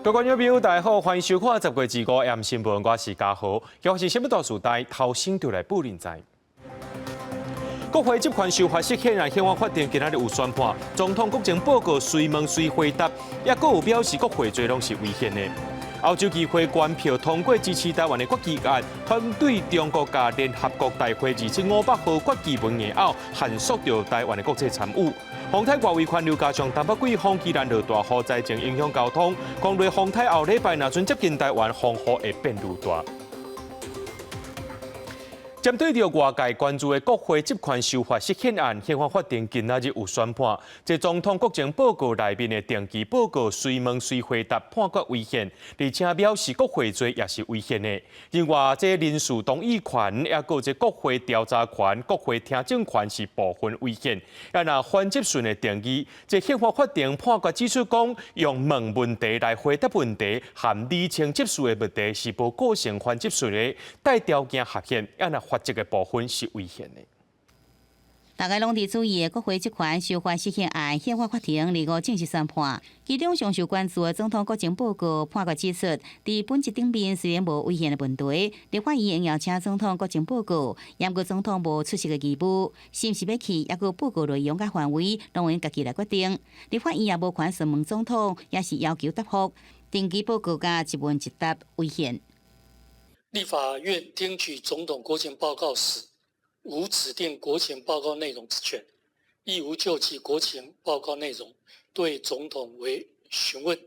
各位觀眾朋友，大家好，歡迎收看十月25 AM 新聞，我是嘉豪。今日是啥物大事代頭先就來報恁知。國會職權修法釋憲案憲法法庭今仔日有宣判，總統國情報告隨問隨回答，也閣有表示國會罪攏是違憲的。歐洲議會懸票通過支持台灣的決議案，反對中國共聯合國大會2700號決議文硬拗，限縮著台灣的國際參與。風颱外圍環流加上東北季風，宜蘭落大雨，災情影響交通。講落風颱後禮拜若陣接近台灣，風雨會變愈大。針對著外界關注的國會職權修法釋憲案，憲法法庭今仔日有宣判，這總統國情報告內面的定期報告隨問隨回答判決違憲，而且表示國會罪也是違憲的。另外，這人事動議權，抑閣這國會調查權、國會聽證權是部分違憲。啊，若反質詢的定義，這憲法法庭判決指出講，用問問題來回答問題，含釐清質詢的問題是無構成反質詢的，帶條件合憲。啊，若罰則的部分是違憲的。大家攏佇注意的國會職權修法釋憲案，憲法法庭25正式宣判。其中上受關注的總統國情報告判決指出，佇本質頂面雖然無違憲的問題，立法院會邀請總統國情報告，毋過總統無出席的義務，是毋是欲去，抑閣報告內容佮範圍，攏會家己來決定。立法院也無權詢問總統，抑是要求答覆。定期報告佮一問一答違憲。立法院聽取總統國情報告時，無指定國情報告內容之權，亦無就其國情報告內容對總統為詢問，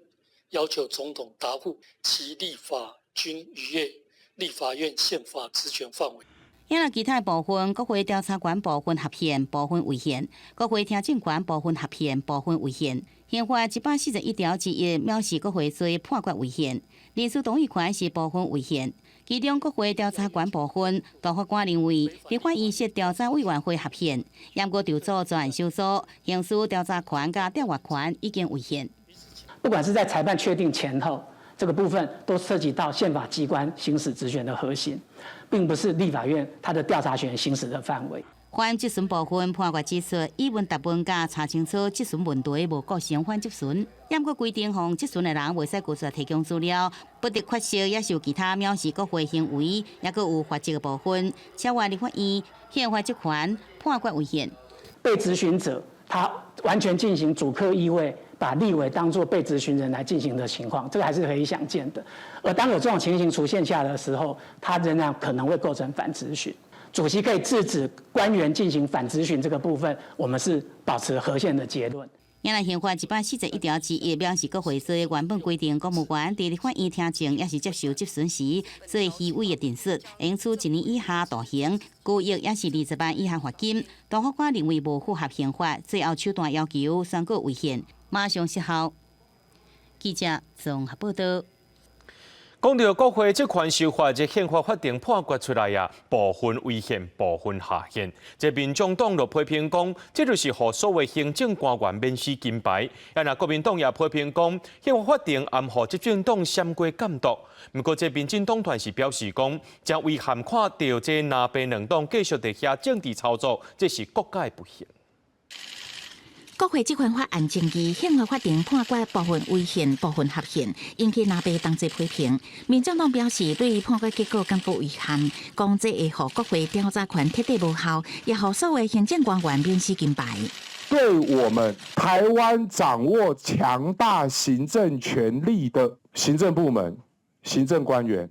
要求總統答覆，其立法均逾越立法院憲法職權範圍。另外其他部分，國會調查權部分合憲，部分違憲；國會聽證權部分合憲，部分違憲。憲法141條之一藐視國會罪判決違憲，臨時動議權是部分違憲。其中國會調查權部分，大法官認為立法院設調查委員會合憲，毋過籌組專案小組行使調查權佮調閱權已經違憲。不管是在裁判確定前後，這個部分都涉及到憲法機關行使職權的核心，並不是立法院它的調查權行使的範圍。反質詢部分判決指出，以問答問佮查清楚質詢問題無構成反質詢，毋過規定予質詢的人袂使拒絕提供資料，不得缺席，抑是有其他藐視國會行為，抑閣有罰則的部分，超越立法院憲法職權判決違憲。被質詢者他完全進行主客易位，把立委當作被質詢人來進行的情況，這個還是可以想見的。而當有這種情形出現下的時候，他仍然可能會構成反質詢。主席可以制止官員進行反質詢這個部分，我們是保持合憲的結論。原來憲法141條之一藐視國會說原本規定，公務員佇立法院聽證抑是接受質詢時，做虛偽的陳述，應處一年以下徒刑、拘役，抑是20萬以下罰金。大法官認為無符合憲法，最後手段要求宣告違憲，馬上失效。記者綜合報道。講到國會職權修法，這憲法法庭判決出來啊，部分違憲，部分合憲。這民眾黨就批評講，這就是予所謂行政官員免死金牌。啊，若國民黨也批評講，憲法法庭暗予執政黨閃過監督。毋過，這民進黨團是表示講，真遺憾看著這藍白兩黨繼續佇遐政治操作，這是國家的不幸。國會職權法案爭議，憲法法庭判決部分違憲、部分合憲，引起藍白同齊批評。民進黨表示對判決結果感覺遺憾，講這會予國會調查權徹底無效，也予所謂行政官員免死金牌。對我們台灣掌握強大行政權力的行政部門、行政官員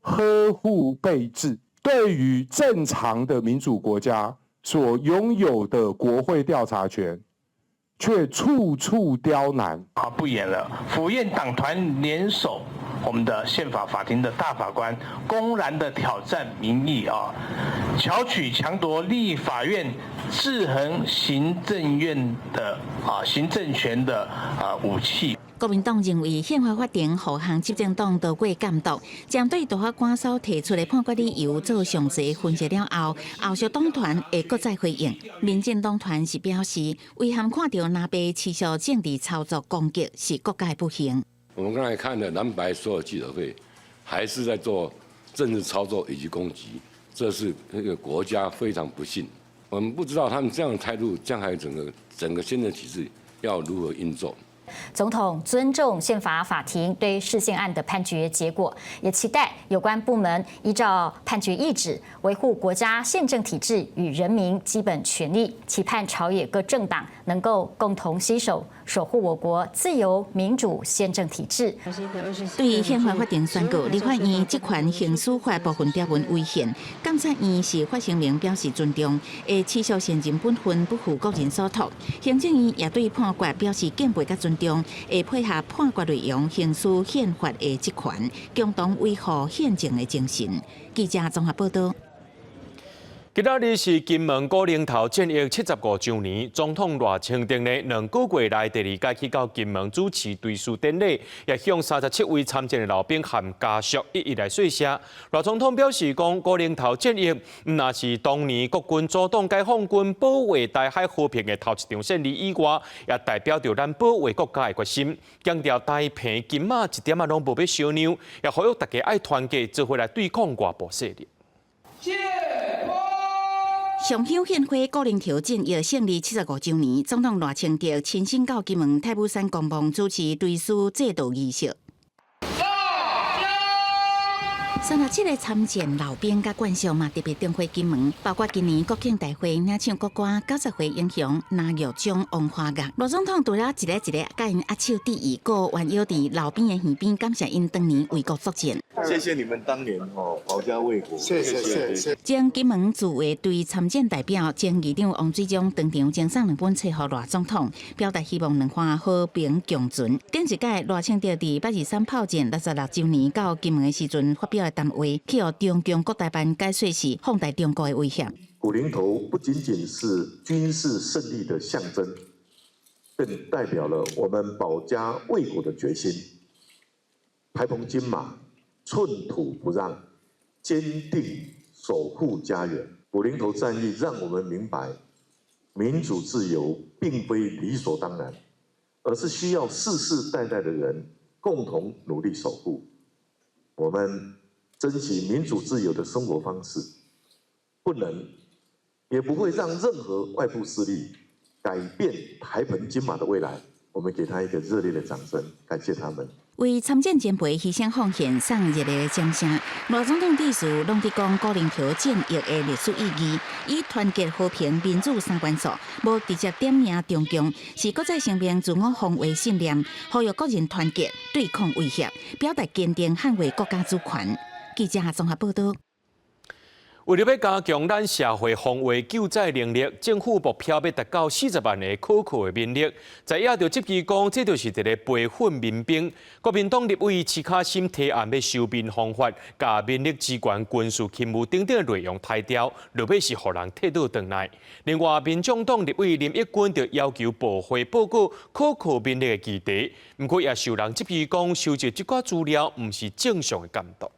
呵護備至，對於正常的民主國家所擁有的國會調查權，卻處處刁難。好，不演了。府院黨團聯手，我們的憲法法庭的大法官，公然的挑戰民意啊，巧取強奪立法院制衡行政院的行政權的武器。國民黨認為憲法法庭予執政黨逃過監督，針對大法官所提出的判決理由做詳細分析了後，後續黨團會閣再回應。民進黨團是表示，遺憾看著藍白持續政治操作攻擊，是國家不幸。我們剛才看了藍白所有記者會，還是在做政治操作以及攻擊，這是那個國家非常不幸。我們不知道他們這樣的態度，將來整個整個憲政體制要如何運作。總統尊重憲法法庭對釋憲案的判決結果，也期待有關部門依照判決意旨，維護國家憲政體制與人民基本權利。期盼朝野各政黨能夠共同攜手，守護我國自由民主憲政體制。對於憲法法庭宣告立法院職權行使法部分條文違憲，監察院是發聲明表示尊重，會持續善盡本分，不負國人所託。行政院也對判決表示敬佩佮尊重，會配合判決內容行使憲法的職權，共同維護憲政的精神。記者綜合報道。今仔日是金門古寧頭戰役75週年，總統賴清德呢2個月來第二擺去到金門主持追思典禮，也向37位參戰的老兵和家屬一一來說謝。賴總統表示講，古寧頭戰役毋但是當年國軍阻擋解放軍保衛台海和平的頭一場勝利以外，也代表著咱保衛國家的決心。強調台澎金馬一點仔攏無欲相讓，也呼籲大家愛團結，做伙來對抗外部勢力。上香獻花古寧頭戰役勝利75週年，總統賴清德親身到金門太武山公墓主持追思祭悼儀式。37個參戰老兵佮眷屬嘛特別踮回金門，包括今年國慶大會領唱國歌、90歲英雄林育忠、王華岳。賴總統除了一個一個佮𪜶握手致意，閣彎腰佇老兵的耳邊感謝𪜶當年為國作戰。謝謝你們當年哦保家衛國。謝謝謝謝。前金門自衛隊參戰代表前議長王水忠當場贈送兩本冊予賴總統，表達希望兩岸和平共存。頂一屆賴清德佇八二三炮戰66週年到金門的時陣發表的談話，去予中共國台辦解說是放大中國的威脅。古寧頭不僅僅是軍事勝利的象徵，更代表了我們保家衛國的決心。台澎金馬，寸土不讓，堅定守護家園。古寧頭戰役讓我們明白，民主自由並非理所當然，而是需要世世代代的人共同努力守護。我們珍惜民主自由的生活方式，不能，也不會讓任何外部勢力改變台澎金馬的未來。我們給他一個熱烈的掌聲，感謝他們。為參戰前輩犧牲奉獻送熱烈的掌聲。賴總統致辭攏佇講古寧頭戰役的歷史意義，以團結、和平、民主三元素，無直接點名中共，是閣再聲明自我防衛信念，呼籲國人團結對抗威脅，表達堅定捍衛國家主權。記者綜合報道。為著欲加強咱社會防衛救災能力，政府目標欲達到40萬個可靠的民力。在野就質疑講，這就是一个培訓民兵。國民黨立委徐卡心提案欲修民防法，共民力支援軍事勤務等等內容刣掉，落尾是予人退倒轉來。另外，民眾黨立委林益君就要求部會報告可靠民力的議題，毋過也受人質疑講，收集這寡資料毋是正常的監督。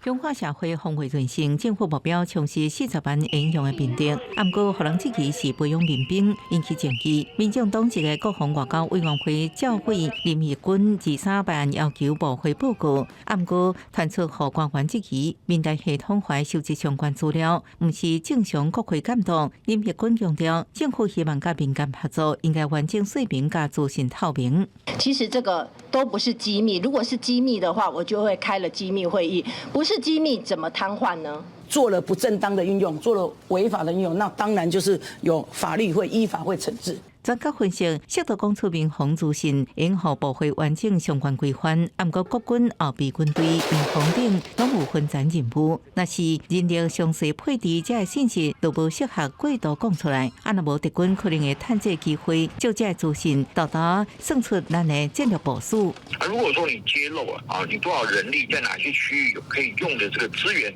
強化社會防衛韌性，政府目標衝刺40萬應用的民力，毋過予人質疑是培養民兵，引起爭議。民眾黨籍的國防外交委員會召委林益君23辦要求部會報告，毋過傳出予官員質疑，民代系統懷收集相關資料，毋是正常國會監督。林益君強調，政府希望佮民間合作，應該完整說明佮資訊透明。其實這個都不是機密，如果是機密的話，我就會開了機密會議，不是機密怎麼癱瘓呢？做了不正當的運用，做了違法的運用，那當然就是有法律會依法會懲治。專家分析，適度講出民防資訊，應予部會完整相關規範。毋過國軍後備軍隊、民防等攏有分層任務，若是人力詳細配置這个信息，都無適合過度講出來。啊，若無敵軍可能會趁這个機會，借這个資訊，偷偷算出咱的戰略部署。啊，如果說你揭露了啊，你多少人力在哪些區域有可以用的這個資源，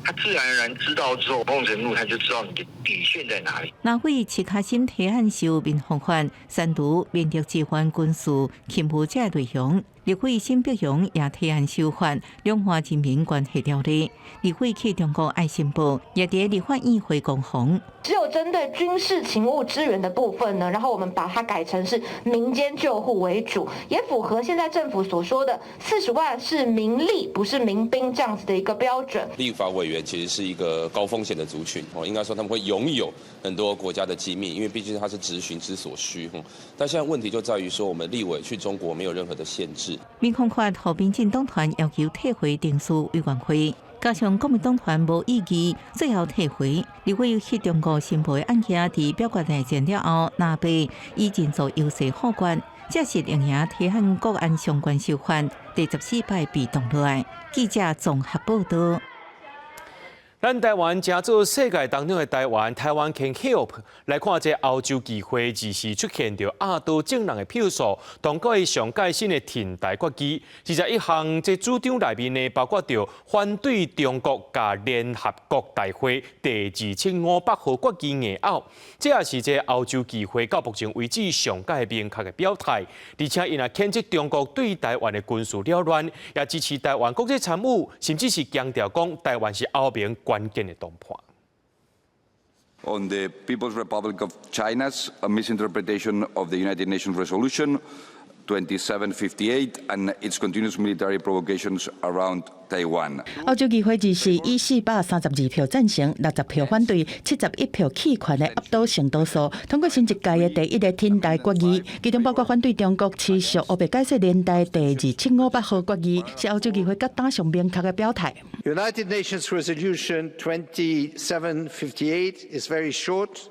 他自然而然知道之後，某種程度他就知道你的底線在哪裡。立委徐卡心提案修民防法，刪除民力支援軍事勤務這个內容。立委沈伯洋也提案修法兩岸人民關係條例。立委去中國愛申報，也佇立法院會攻防。只有針對軍事勤務支援的部分呢，然後我們把它改成是民間救護為主，也符合現在政府所說的40萬是民力，不是民兵這樣子的一個標準。立法委員其實是一個高風險的族群，哦，應該說他們會擁有很多國家的機密，因為畢竟他是質詢之所需。但現在問題就在於說，我們立委去中國沒有任何的限制。民控法予民進黨團要求退回程序委員會，加上國民黨團無異議，最後退回。立委去中國申報的案件，佇表決內戰了後，藍白以人數優勢否決，這是另贏提案國安相關修法第14擺被擋落來。記者綜合報道。咱台灣誠做世界當中的台灣，Taiwan can help。來看這歐洲議會，二時出現著壓倒眾人的票數，通過上蓋新的停台決議。21項這主張內面呢，包括著反對中國共聯合國大會第2758號決議硬拗。這也是這歐洲議會到目前為止上蓋明確的表態。而且𪜶也譴責中國對台灣的軍事擾亂，也支持台灣國際參與，甚至是強調講台灣是歐盟關鍵的談判。 On the People's Republic of China's misinterpretation of the United Nations Resolution 2758 and its continuous military provocations around Taiwan。歐洲議會二時以432票贊成、60票反對、71票棄權的壓倒性多數，通過新一屆的第一个挺台決議，其中包括反對中國持續烏白解釋聯大第2758號決議，是歐洲議會決定上明確的表態。 United Nations Resolution 2758 is very short,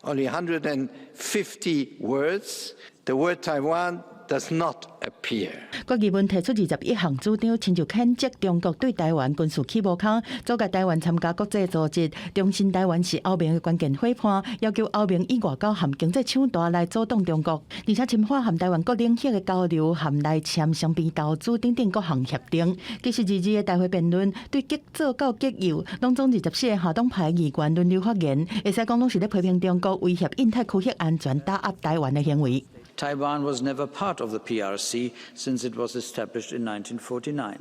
only 150 words. The word Taiwan does not appear. 決議文提出21項主張，親像譴責中國對台灣軍事起無空，阻礙台灣參加國際組織，重申台灣是歐盟的關鍵夥伴，要求歐盟以外交和經濟手段來阻擋中國，而且深化和台灣各領域的交流，和來簽雙邊投資等等各項協定。其實二二的大會辯論對極左到極右，攏總24個跨黨派議員輪流發言，會使講攏是咧批評中國威脅印太區域安全、打壓台灣的行為。 Taiwan was never part of the PRC since it was established in 1949.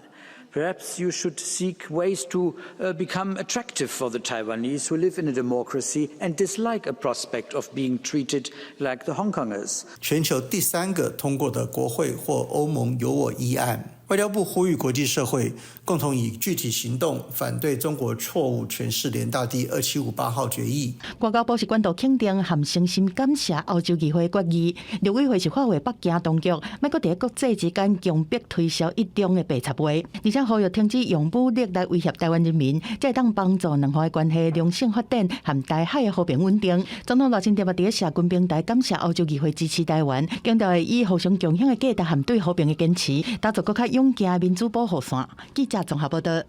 Perhaps you should seek ways to become attractive for the Taiwanese who live in a democracy and dislike a prospect of being treated like the Hong Kongers. 全球第三個通過的國會或歐盟有我議案。外交部呼籲國際社會共同以具體行動反對中國錯誤詮釋聯大第2758號決議。外交部是管道肯定和誠心感謝歐洲議會決議，陸委會是發話北京當局，莫閣佇國際之間強迫推銷一中的白賊話，而且呼籲停止用武力來威脅台灣人民，才會當幫助兩岸的關係良性發展和台海的和平穩定。總統賴清德嘛佇社群平台感謝歐洲議會支持台灣，強調會以互相共享的價值和對和平的堅持，打造閣較勇健民主保護傘。記者綜合報道。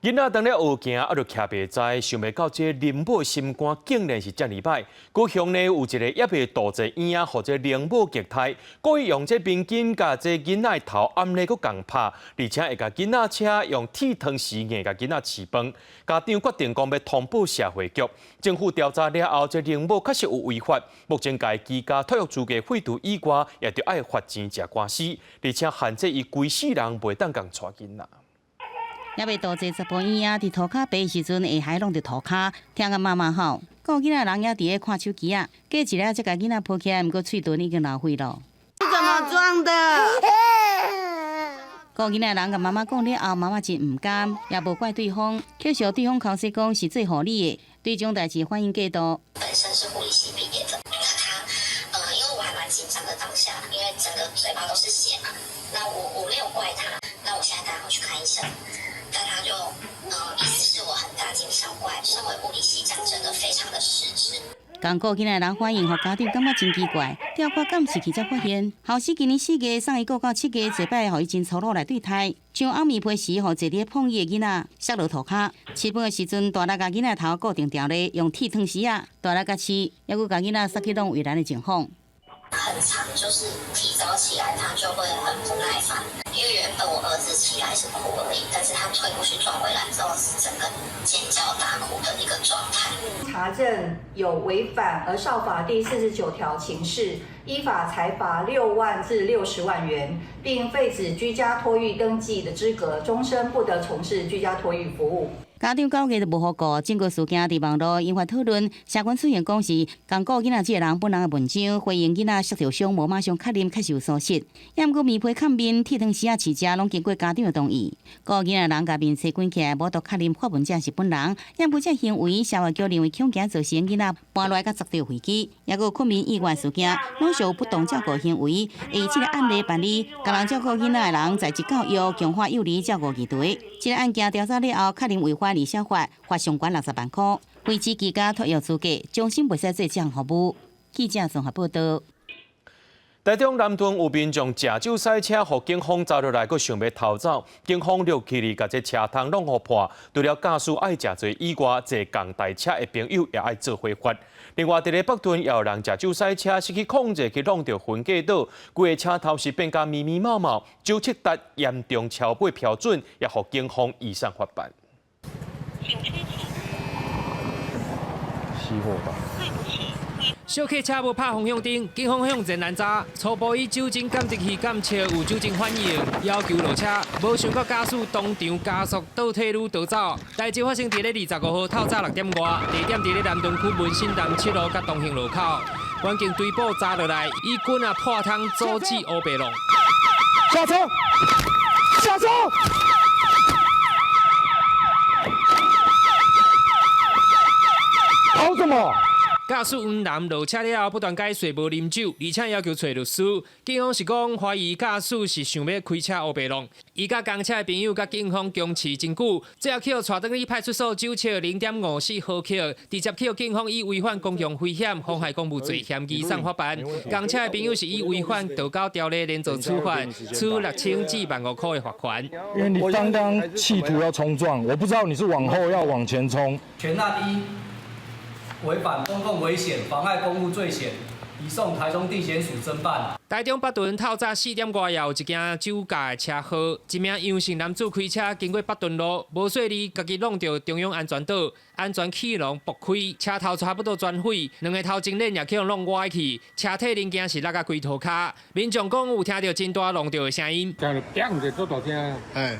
囡仔當咧學行，啊，就徛袂知，想袂到這恁母心肝竟然是遮爾歹。高雄呢有一个猶未度濟嬰仔，予這靈母虐待，故意用這面巾共這囡仔頭掩咧閣共拍，而且會共囡仔車用鐵湯匙硬共囡仔飼飯。家長決定講欲通報社會局，政府調查了後，這靈母確實有違法，目前共伊拘押托育資格廢除以外，也著愛罰錢食官司，而且限制伊規世人袂當共帶囡仔。猶未度濟查埔嬰仔，佇塗跤爬的時陣，會害攏佇塗跤，聽甲媽媽吼。顧囡仔人猶佇咧看手機仔，過一下才共囡仔抱起來，毋過喙唇已經流血咯。怎麼裝的？顧囡仔人共媽媽講了後，媽媽真毋甘，也無怪對方，卻笑對方剾洗講是做護理的，對這種代誌反應過度。本身是護理系畢業的，那他，因為我還蠻緊張的當下，因為整個嘴巴都是血嘛，那我沒有怪他，那我現在帶他去看醫生。但他就，意思是我很大驚小怪，身為護理系長真的非常的失職。仝顧囡仔人反應，予家長感覺真奇怪。調看監視器才發現，後生今年4月送伊顧到7月，這擺予伊真粗魯來對待，將暗暝批時予坐佇咧碰伊的囡仔摔落塗跤。飼飯的時陣，大力共囡仔頭固定牢咧，用鐵湯匙仔大力共飼，猶閣共囡仔殺去挵圍欄的前方。很常就是提早起來，他就會很不耐煩，因為原本我兒子起來是哭而已，但是他推過去撞圍欄之後，是整個尖叫大哭的一個狀態。查證有違反兒少法第49條情事，依法裁罰6萬至60萬元，並廢止居家托育登記的資格，終身不得從事居家托育服務。家長9月都無予顧，整個事件佇網路引發討論。社群出現講是仝顧囡仔這個人本人的文章，回應囡仔摔著傷無馬上確認確實有疏失。也毋過棉被崁面、剃湯匙仔飼食，攏經過家長的同意。顧囡仔人共面冊關起來，無得確認發文者是本人。也毋過這行為，社會局認為恐驚造成囡仔跋落來佮砸著飛機，抑閣有睏眠意外事件，攏屬不當照顧行為。會以這個案例辦理，共人照顧囡仔的人在職教育、強化幼兒照顧議題。這個案件調查了後，確認違反兒少法，罰上懸60萬塊，維持居家托育資格，終身袂使做這項服務。記者綜合報道。台中南屯有民眾食酒駛車，予警方查落來，閣想欲逃走，警方掠起來，共這車窗攏予破。除了駕駛愛食醉以外，坐仝台車的朋友也愛做伙罰。另外，佇咧北屯也有人食酒駛車，失去控制去挵著分隔島，規个車頭是變甲密密麻麻，酒測值嚴重超過標準，也予警方移送法辦。熄火吧。小客車無拍方向燈，警方向前攔查，初步以酒精檢測器檢測有酒精反應，要求落車。無想到駕駛當場加速倒退嚕逃走。代誌發生佇咧25號透早6點外，地點佇咧南屯區文心南7路佮東興路口，員警追捕查落來，以棍仔破窗阻止烏白弄。下車！下車！跑什麼？駕駛黃男落車了後，不斷解說無啉酒，而且要求揣律師。警方是講懷疑駕駛是想欲開車烏白弄。伊佮仝車的朋友佮警方僵持真久，最後去予帶轉去派出所酒測0.54毫克，直接去予警方以違反公共危險、妨害公務罪嫌移送法辦。仝車的朋友是以違反道交條例連坐處罰，處6000至15,000塊的罰款。因為你剛剛企圖要衝撞，我不知道你是往後要往前衝。全案依違反公共危險、妨礙公務罪嫌，移送台中地檢署偵辦。台中北屯透早4點外，也有一件酒駕的車禍，一名楊姓男子開車經過北屯路，無細膩，家己挵著中央安全島，安全氣囊爆開，車頭差不多全毀，兩个頭前輪也去予弄歪去，車體零件是落甲規塗跤。民眾講有聽著真大挵著的聲音。聽著砰一個足大聲，哎，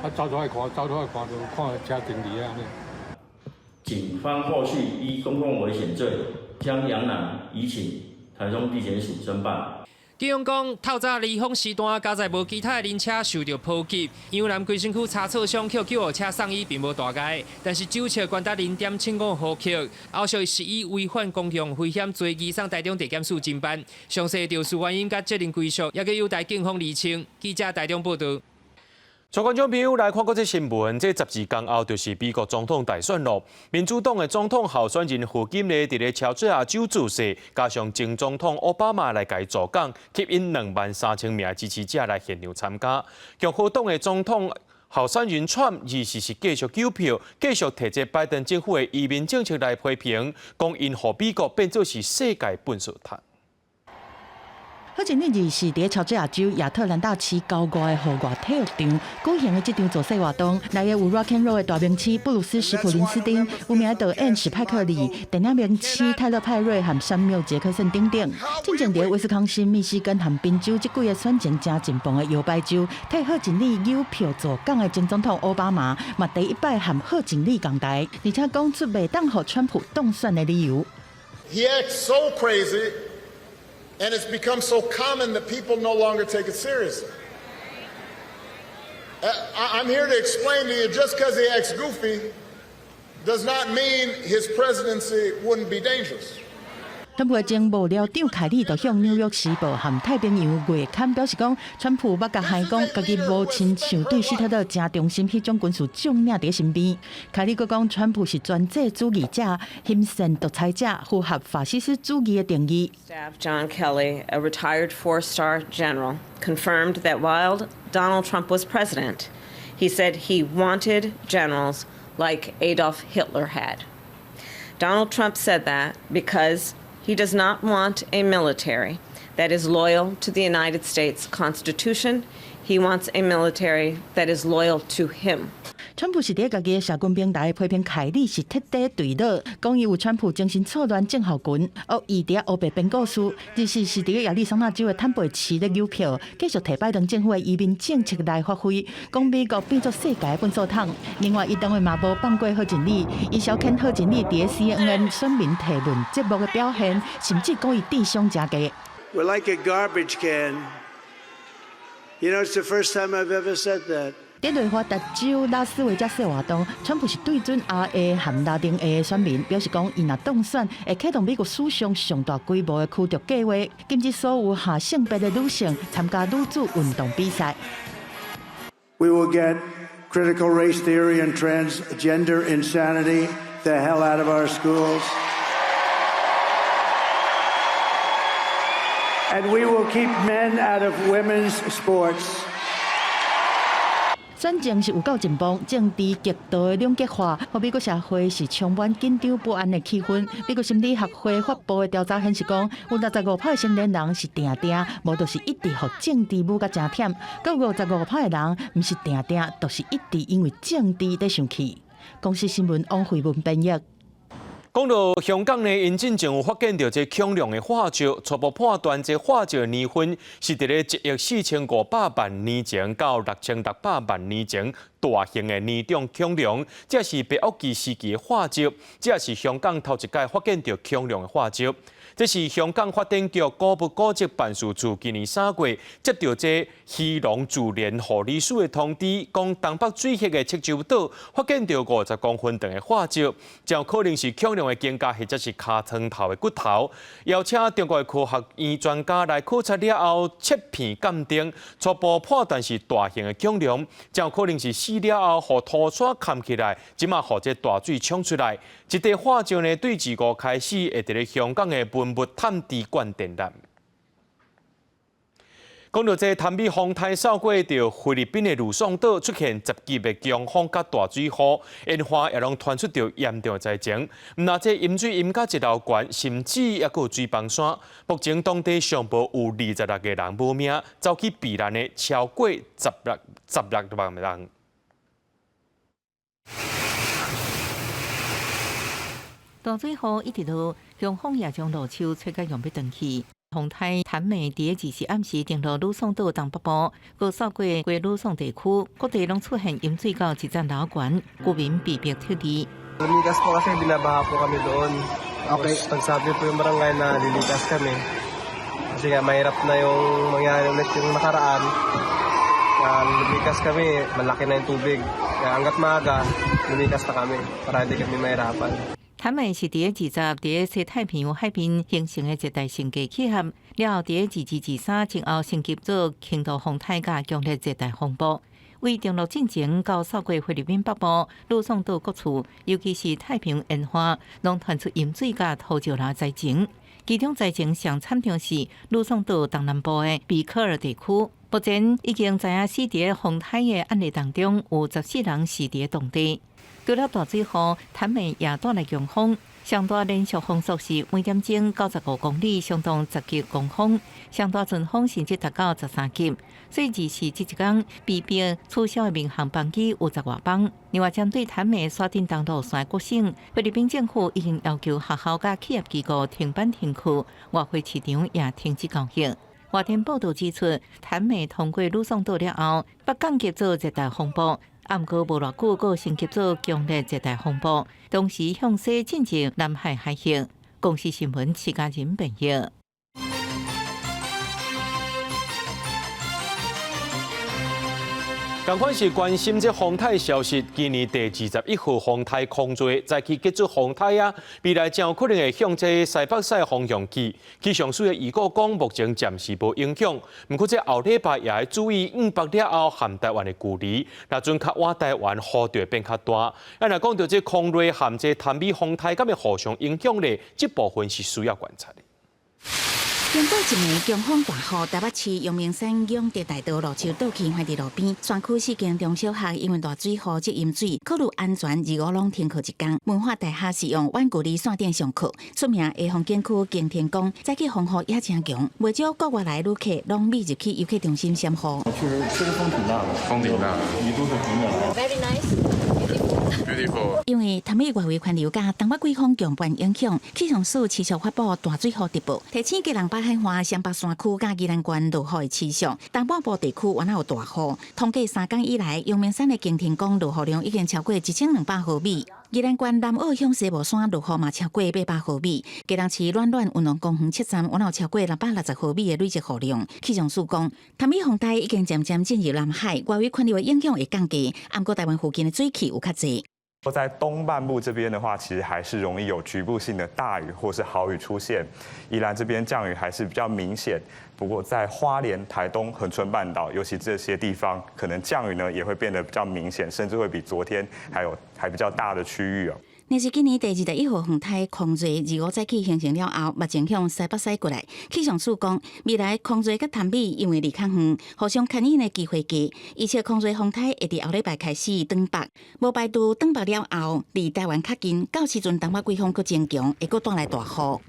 啊走出來看，走出來看就看車停佇遐按呢。警方後續依公共危險罪將楊男移請台中地檢署偵辦。警方講，透早離峰時段，駕載無其他的人車受著波及，楊男規身軀擦挫傷，去救護車送醫，並無大礙。但是酒測懸達0.75毫克，後續是以違反公共危險罪移送台中地檢署偵辦。詳細肇事原因佮責任歸屬，猶閣有待警方釐清。記者台中報導。帶觀眾朋友來看國際新聞，這12工後就是美國總統大選囉。民主黨的總統候選人賀錦麗佇咧喬治亞州造勢，加上前總統奧巴馬來共伊助講，吸引23,000名支持者來現場參加。共和黨的總統候選人川普是繼續糾票，繼續提這拜登政府的移民政策來批評，講𪜶予美國變做是世界糞掃桶。賀錦麗二是佇喬治亞州亞特蘭大市郊外的戶外體育場舉行的這場造勢活動，來的有 Rock and Roll 的大明星布魯斯·史普林斯汀，有名的導演史派克里，電影明星泰勒·派瑞和山繆·傑克遜等等。進前佇威斯康星、密西根和賓州這幾个選情誠緊繃的搖擺州，替賀錦麗有票助講的前總統奧巴馬，嘛第一擺和賀錦麗仝台，而且講出袂當予川普當選的理由。 He acts so crazy. And it's become so common that people no longer take it seriously. I'm here to explain to you just because he acts goofy does not mean his presidency wouldn't be dangerous. 川普的前幕僚長凱利就向紐約時報和太平洋月刊表示講，川普捌共害講，家己無親像對希特勒誠忠心彼種軍事將領佇身邊。凱利閣講，川普是專制主義者、兇善獨裁者，符合法西斯主義的定義。 John Kelly, a retired four-star general, confirmed that while Donald Trump was president, he said he wanted generals like Adolf Hitler had. Donald Trump said that because he does not want a military that is loyal to the United States Constitution. He wants a military that is loyal to him. 川普是佇家己的社群平台批評凱利是徹底墜落，講伊有川普精神錯亂症候群，惡意佇遐烏白編故事。24是佇亞利桑那州的坦貝市咧搝票，繼續提拜登政府的移民政策來發揮，講美國變做世界的糞掃桶。另外，伊當然嘛無放過賀錦麗，伊消遣賀錦麗佇 CNN 選民提問節目的表現，甚至講伊智商誠低。 We're like a garbage can. You know, it's the first time I've ever said that. 佇內華達州拉斯維加斯活動，川普是對準亞裔和拉丁裔的選民，表示講，伊若當選，會啟動美國史上上大規模的驅逐計劃，禁止所有下性別的女性參加女子運動比賽。 We will get critical race theory and transgender insanity the hell out of our schools. And we will keep men out of women's sports. 選情是有夠緊繃，政治極度的兩極化，予美國社會是充滿緊張不安的氣氛。美國心理學會發布的調查顯示講，有65趴的成年人是定定，無就是一直予政治舞甲誠忝；閣有55趴的人，毋是定定，就是一直因為政治咧生氣。公視新聞王慧文編譯。講到香港呢，𪜶進前有發現著這恐龍的化石，初步判斷這化石的年份是佇咧1億4500萬年前到6600萬年前大型的泥狀恐龍，這是白堊紀時期的化石，這是香港頭一擺發現著恐龍的化石。這是香港發展局古物古蹟辦事處今年3月接著這基隆自然護理署的通知，講東北水域的七洲島發現著50公分長的化石，誠可能是恐龍的肩胛或者是尻川頭的骨頭。邀請中國的科學院專家來考察了後，切片鑑定，初步判斷是大型的恐龍，誠可能是死了後，予土沙崁起來，這馬予這大水沖出來。這塊化石呢，對2月開始會佇咧香港的文物探知館展覽。講到這潭尾風颱掃過著菲律賓的呂宋島出現10級的強風佮大水雨，沿岸也攏傳出著嚴重的災情。毋但這淹水淹甲一樓懸，甚至猶閣有水崩山。目前當地上報有26個人無命，走去避難的超過16萬人。大水雨一直落，強風也將路樹吹甲用欲斷去。風颱譚美佇24暗時登陸呂宋島東北部，閣掃過規呂宋地區，各地攏出現淹水到一層樓懸，居民被迫撤離。 Lumikas po kasi binabaha po kami doon. Tapos nagsabi po yung barangay na lilikas kami. Kasi nga mahirap na yung mangyari ulit yung nakaraan. Na lumikas kami, malaki na yung tubig. Kaya hangga't maaga, lumikas na kami para hindi kami mahirapan. 譚美是佇20佇西太平洋海邊形成的熱帶性低氣壓，了後佇22、23前後升級做輕度風颱佮強烈熱帶風暴。為登陸進前到掃過菲律賓北部、呂宋島各處，尤其是太平洋沿岸，攏傳出淹水佮土石流災情。其中災情上慘重是呂宋島東南部的比科爾地區。目前已經知影死佇風颱的案例當中，有14人死佇當地。除了大水雨，譚美也帶來強風，上大連續風速是每點鐘95公里，相當10級狂風；上大陣風甚至達到13級。所以24這一工被迫取消的民航班機有十外班。另外，針對譚美徙頂登陸線各省，菲律賓政府已經要求學校佮企業機構停班停課，外匯市場也停止交易。外電報導指出，譚美通過呂宋島了後，欲降級做熱帶風暴。毋過無偌久，閣升級做強烈熱帶風暴，同時向西進入南海海域。公視新聞，徐家仁編譯。仝款是關心這風颱消息。今年第21號風颱空墜，再去結束風颱啊，未來誠有可能會向這西北西方向去。氣象署的預告講，目前暫時無影響。毋過這後禮拜也愛注意五北了後和台灣的距離，若陣較倚台灣雨就會變較大。啊，若講著這空雷和這潭尾風颱敢會互相影響咧？這部分是需要觀察的。經過一暝強風大雨，台北市陽明山永德大道路樹倒去橫佇路邊。山區四間中小學因為大水雨積淹水，考慮安全，二五攏停課一工。文化大學是用遠距離線頂上課。出名的風景區行天宮，早起風雨也誠強，袂少國外來旅客攏覕入去遊客中心閃雨。確實，確實風挺大的，風挺大，雨都是很冷。 Very nice. Beautiful. 因為潭尾外圍環流佮東北季風強伴影響，氣象署持續發布大水雨特報，提醒基隆北海岸、雙北山區佮宜蘭縣落雨會持續，東半部地區猶有大雨。統計3工以來，陽明山的行天宮落雨量已經超過1200毫米。宜蘭縣南澳鄉西帽山落雨嘛超過800毫米，基隆市暖暖運動公園七站猶有超過660毫米的累積雨量。氣象署講，潭尾風台已經漸漸進入南海，外圍環流的影響會降低，毋過台灣附近的水汽有較濟。在東半部這邊的話，其實還是容易有局部性的大雨或是豪雨出現。宜蘭這邊降雨還是比較明顯，不過在花蓮、台東、恆春半島，尤其這些地方，可能降雨呢也會變得比較明顯，甚至會比昨天還有還比較大的區域哦。這是今年第21號風台空瑞二五早起形成了後，目前向西北駛過來。氣象署講，未來空瑞佮潭尾因為離較遠，互相牽引的機會低。而且空瑞風台會佇後禮拜開始轉北，無排除轉北了後，離台灣較近，到時陣東北季風閣增強，會閣帶來大雨。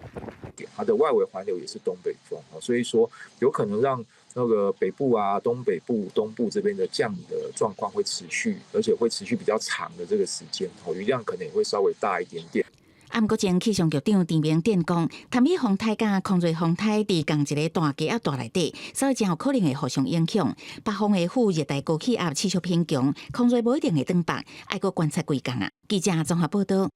它的外圍環流也是東北風，所以說有可能讓那個北部啊、東北部、東部這邊的降雨的狀況會持續，而且會持續比較長的這個時間，雨量可能也會稍微大一點點。啊，毋過前氣象局長陳明典講，潭尾風台佮空瑞風台佇仝一個大低壓帶內底，所以誠有可能會互相影響。北方的副熱帶高氣壓持續偏強，空瑞無一定會轉北，愛閣觀察幾工啊。記者綜合報道。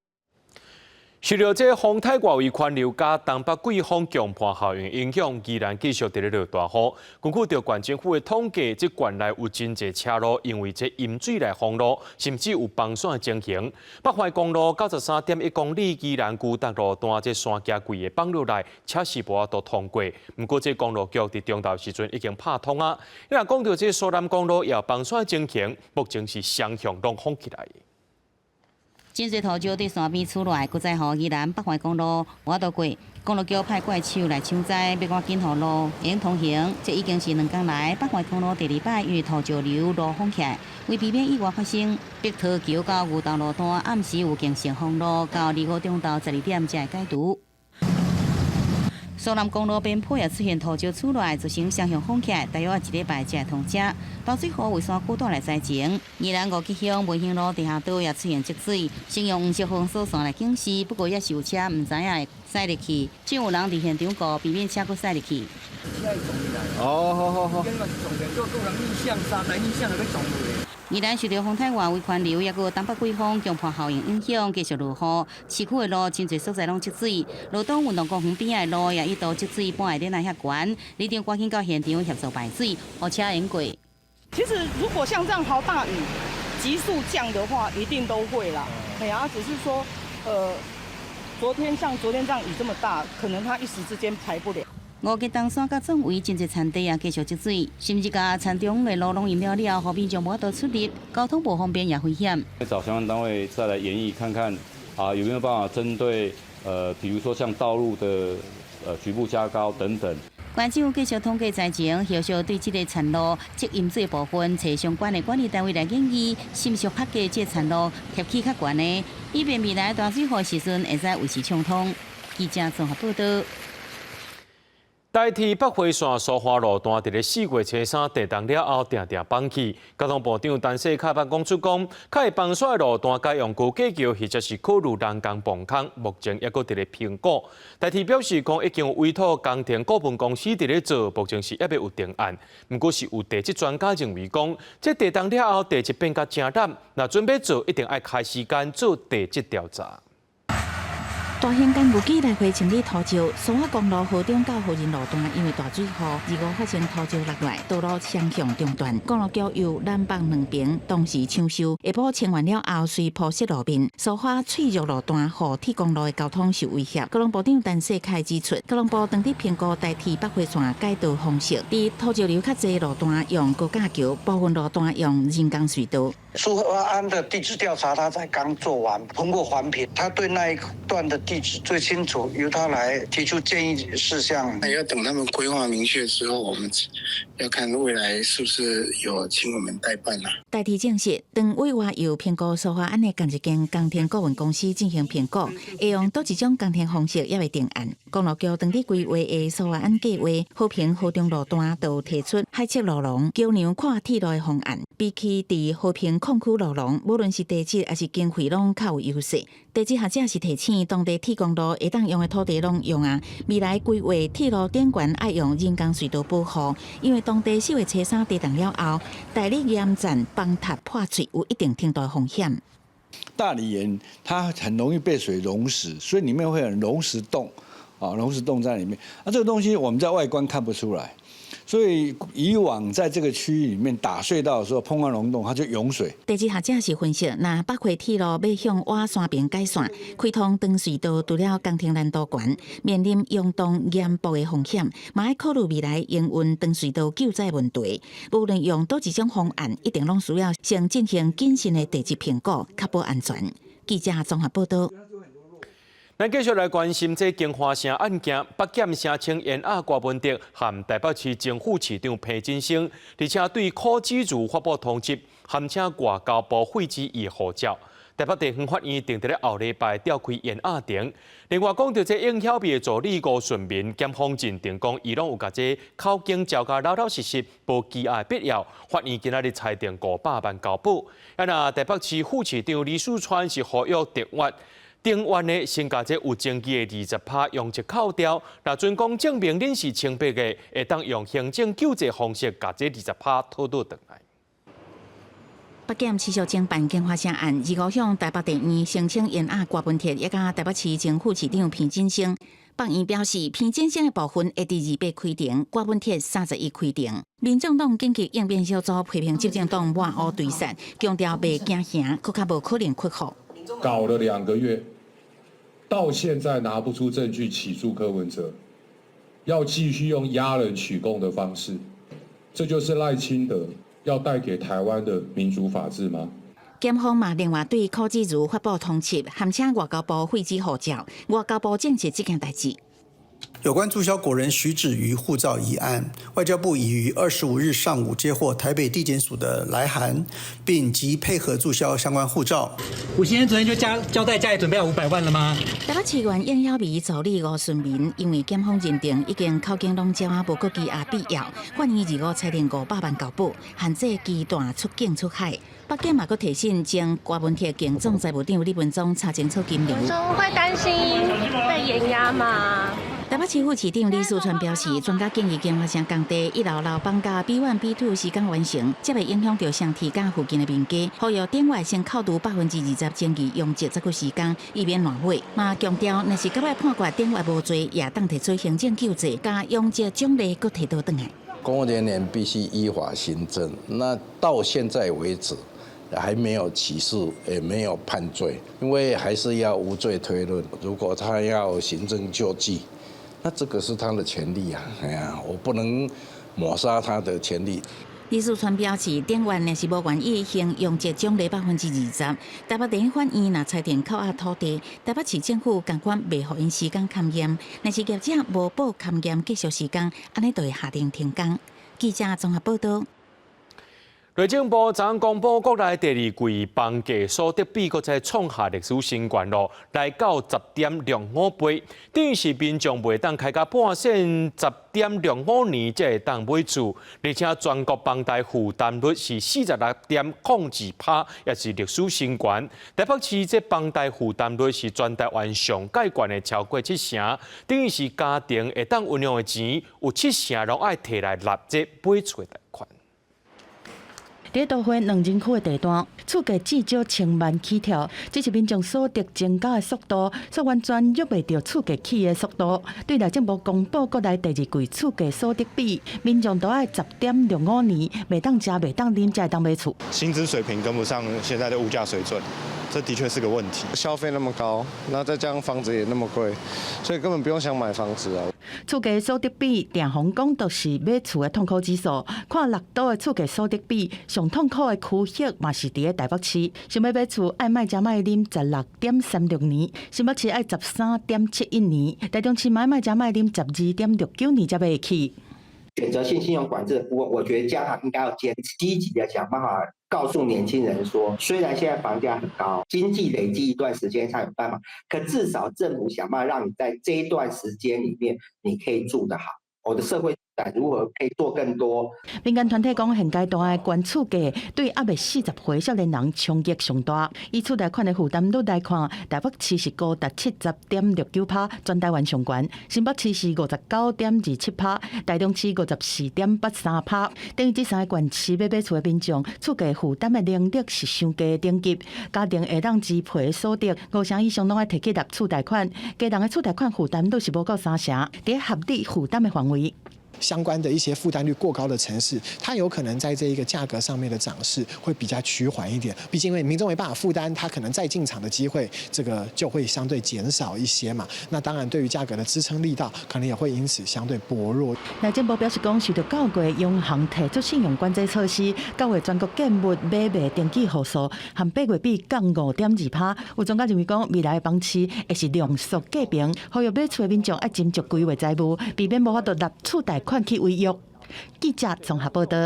受著這風台外圍環流佮東北季風強伴效應影響，依然繼續佇咧落大雨。根據著縣政府的統計，這縣內有真濟車路因為這淹水來封路，甚至有崩線的情形。北環公路93.1公里宜蘭舊達路段這山崎櫃的放落來，車是無法度通過。毋過這公路局佇中晝時陣已經拍通啊。若講著這蘇南公路也有崩線的情形，目前是雙向攏封起來。真濟土石對山邊出來，閣再予宜蘭北環公路無法度過。公路局派怪手來搶災，欲趕緊予路會用通行。這已經是2工來北環公路第二擺因為土石流路封起來，為避免意外發生，碧桃橋到牛頭路段暗時有形成封路，到25中晝12點才會解除。蘇南公路邊坡也出現土石出來，造成雙向封起來，大約一禮拜才會通車。大水禍為山區帶來災情，宜蘭五吉鄉文興路地下道也出現積水，先用黃色封鎖線來警示，不過也是有車毋知影會駛入去，真有人佇現場顧，避免車閣駛入去。哦，好好好。宜蘭受著風台外圍環流，抑閣東北季風強伴效應影響，繼續落雨。市區的路真濟所在攏積水，羅東運動公園邊仔的路也一度積水半下頂來遐懸，里長趕緊到現場協助排水，予車會用過。其實如果像這樣豪大雨急速降的話，一定都會啦。哎呀，只是說，昨天像昨天這樣雨這麼大，可能它一時之間排不了。五結東山佮壯圍真濟田地也繼續積水，甚至共田中的路攏淹了了，予民眾無法度出入，交通無方便也危險。找相關單位再來研議看看，啊，有沒有辦法針對，比如說像道路的，局部加高等等。縣政府繼續統計災情，後續對這個田路積淹水部分，揣相關的管理單位來研議，是毋是較低這田路疊起較懸的，以便未來大水禍時陣會使維持暢通。記者綜合報道。台鐵北回線蘇花路段佇咧4月初3地動了後，定定崩去。交通部長陳世凱捌講出講，較會崩線的路段改用高架橋，或者是考慮人工磅空，目前猶閣佇咧評估。台鐵表示講，已經有委託工程顧問公司佇咧做，目前是猶未有定案。毋過是有地質專家認為講，這地動了後地質變甲誠濫，若準備做，一定愛開時間做地質調查。大型工具機來回清理土石，蘇花公路河中到河仁路段因為大水雨，二五發生土石落來，道路雙向中斷。公路局由南北兩邊同時搶修，下晡清完了後，隨鋪設路面。蘇花脆弱路段，予鐵公路的交通受威脅。交通部長陳世凱指出，交通部當佇評估台鐵北迴線改道方式，佇土石流較濟路段用高架橋，部分路段用人工隧道。蘇花安的地質調查，他才剛做完，通過環評，他對那一段的地地質最清楚，由他來提出建議事項。那要等他們規劃明確之後，我們要看未來是不是有請我們代辦啦。代替證實，當委外由評估蘇花案的仝一間工程顧問公司進行評估，會用佗一種工程方式猶未定案。公路局當地規劃的蘇花案計劃，和平河中路段就提出海測路廊、橋梁跨鐵路的方案。比起佇和平礦區路廊，無論是地質抑是經費，攏較有優勢。地質學者是提醒，當地鐵公路會當用的土地攏用啊，未來規劃鐵路頂懸愛用人工隧道保護，因為當地四月初三地動了後，大理岩層崩塌破碎，有一定程度的風險。大理岩它很容易被水溶蝕，所以裡面會有溶蝕洞，啊，溶蝕洞在裡面。啊，這個東西我們在外觀看不出來。所以以往在這個區域裡面打隧道的時候，碰到溶洞，它就湧水。地質學者是分析，若北迴鐵路欲向瓦山爿改線，開通長隧道，除了工程難度懸，面臨溶洞岩爆的風險，嘛愛考慮未來營運長隧道救災問題。無論用佗一種方案，一定攏需要先進行謹慎的地質評估，確保安全。記者綜合報道。咱繼續來關心這京華城案件，北檢聲稱延押郭文哲和台北市前副市長彭金生，而且對柯子如發布通緝，函請外交部廢止伊護照。台北地方法院定佇咧後禮拜調開延押庭。另外講著這應曉美的助理吳順民，檢方認定講伊攏有共這口供交甲老老實實，無羈押的必要。法院今仔日裁定500萬交保。啊，若台北市副市長李四川是呼籲特約。頂院的先共這有爭議的20%容積扣掉，若準講證明恁是清白的，會當用行政救濟方式共這20%討倒轉來。北檢持續偵辦京華城案，25向台北地院申請延押郭文鐵，抑佮台北市前副市長彭金生。法院表示，彭金生的部分會佇28開庭，郭文鐵31開庭。民眾黨緊急應變小組批評執政黨抹烏對殺，強調袂驚嚇，閣較無可能屈服。搞了2個月。到現在拿不出證據起訴柯文哲，要繼續用壓人取供的方式，這就是賴清德要帶給台灣的民主法治嗎？檢方嘛，另外對柯志如發布通緝，函請外交部廢止護照，外交部證實這件代誌。有關註銷國人徐子瑜護照一案，外交部已於25日上午接獲台北地檢署的來函，並即配合註銷相關護照。吳先生昨天就交代家裡準備好500萬了嗎？台北市議員應曉薇助理吳順民，因為檢方認定已經口供攏交啊，無閣羈押必要，法院25裁定500萬交保，限制期斷出境出海。北檢嘛，閣提審前郭文鐵前總財務長李文忠查清楚金流。說會擔心被延押嗎？台北市副市長李四川表示，專家建議京華城工地一樓樓房佮 B1、B2 時間完成，才袂影響著雙鐵佮附近的民家。呼籲頂月先扣除20%爭議容積，才閣時間，以免爛尾。嘛強調，若是到尾判決頂月無罪，也當提出行政救濟，共容積獎勵閣提倒轉來。公務人員必須依法行政，那到現在為止，還沒有起訴，也沒有判罪，因為還是要無罪推論。如果他要行政救濟，那這個是他的權利啊！哎呀，我不能抹殺他的權利。李四川表示，頂院若是無願意先容積獎勵20%，台北地方法院若裁定扣押土地，台北市政府甘願袂予𪜶時間勘驗，若是業者無報勘驗繼續時間，按呢就會下令停工。記者綜合報道。內政部昨昏公布國內第二季房價所得比，閣再創下歷史新高咯，來到10.65倍，等於是民眾袂當開甲半線10.65年才會當買厝，而且全國房貸負擔率是46.02%，也是歷史新高。台北市這房貸負擔率是全台灣上蓋懸的超過七成，等於是家庭會當運用的錢有七成攏愛提來納這買厝的貸款。佇都會兩人區的地段，厝價至少千萬起跳，只是民眾所得增加的速度，煞完全約袂著厝價起的速度。對內政部公布國內第二季厝價所得比，民眾都愛10.65年，袂當食，袂當啉，才會當買厝。薪資水平跟不上現在的物價水準，這的確是個問題。消費那麼高，那再加上房子也那麼貴，所以根本不用想買房子啊。厝價所得比，定房講都是買厝的痛苦指數。看六都的厝價所得比，上痛苦的區域嘛是佇咧台北市。想欲買厝愛莫食莫啉16.36年，新北市愛13.71年，台中市嘛莫食莫啉12.69年才買會起。選擇性信用管制的部分，我覺得央行應該要堅持積極的想辦法告訴年輕人說，雖然現在房價很高，經濟累積一段時間才有辦法，可至少政府想辦法讓你在這一段時間裡面，你可以住得好。我的社會如何可以做更多？民間團體講，現階段的懸厝價對猶未40歲少年人衝擊上大。以厝貸款的負擔率來看，台北市是高達70.69%，全台灣上懸；新北市是59.27%，台中市54.83%。等於這三個縣市欲買厝的民眾，厝價負擔的能力是傷低等級，家庭會當支配的所得五成以上攏愛提去納厝貸款，家人的厝貸款負擔率是無夠三成，佇合理負擔的範圍。相關的一些負擔率過高的城市，它有可能在這一個價格上面的漲勢會比較趨緩一點。畢竟因為民眾沒辦法負擔，他可能再進場的機會，這個就會相對減少一些嘛。那當然，對於價格的支撐力道，可能也會因此相對薄弱。內政部表示講，受到九月央行提出信用管制措施，九月全國建物買賣登記戶數和8月比降5.2%。有專家認為講，未來的房市會是量縮價平，呼籲買厝的民眾愛斟酌規劃財務，避免無法度納厝貸款去違約。記者綜合報道。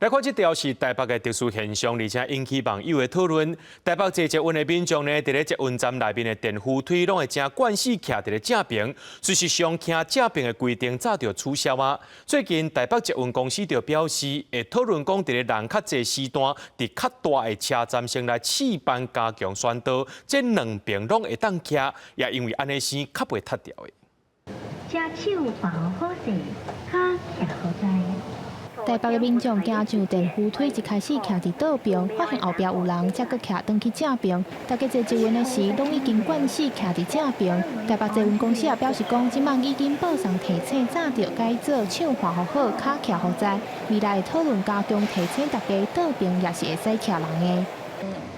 來看這條是台北的特殊現象，而且引起網友的討論。台北坐捷運的民眾呢，佇咧捷運站內面的電扶梯，攏會誠慣勢徛佇咧正爿。事實上，徛正爿的規定早就取消啊。最近台北捷運公司就表示，會討論講，佇咧人較濟時段，佇較大的車站先來試辦加強宣導，這兩爿攏會當徛，也因為按呢生較袂塌掉的。正手保好勢，跤徛好在。台北的民眾行上電扶梯，一開始徛佇倒爿，發現後壁有人，才閣徛轉去正爿。大家坐捷運的時，攏已經慣勢徛佇正爿。台北捷運公司也表示講，這擺已經報送提醒，早就改做手換好，跤徛予在。未來會討論加強提醒大家倒爿也是會使徛人的。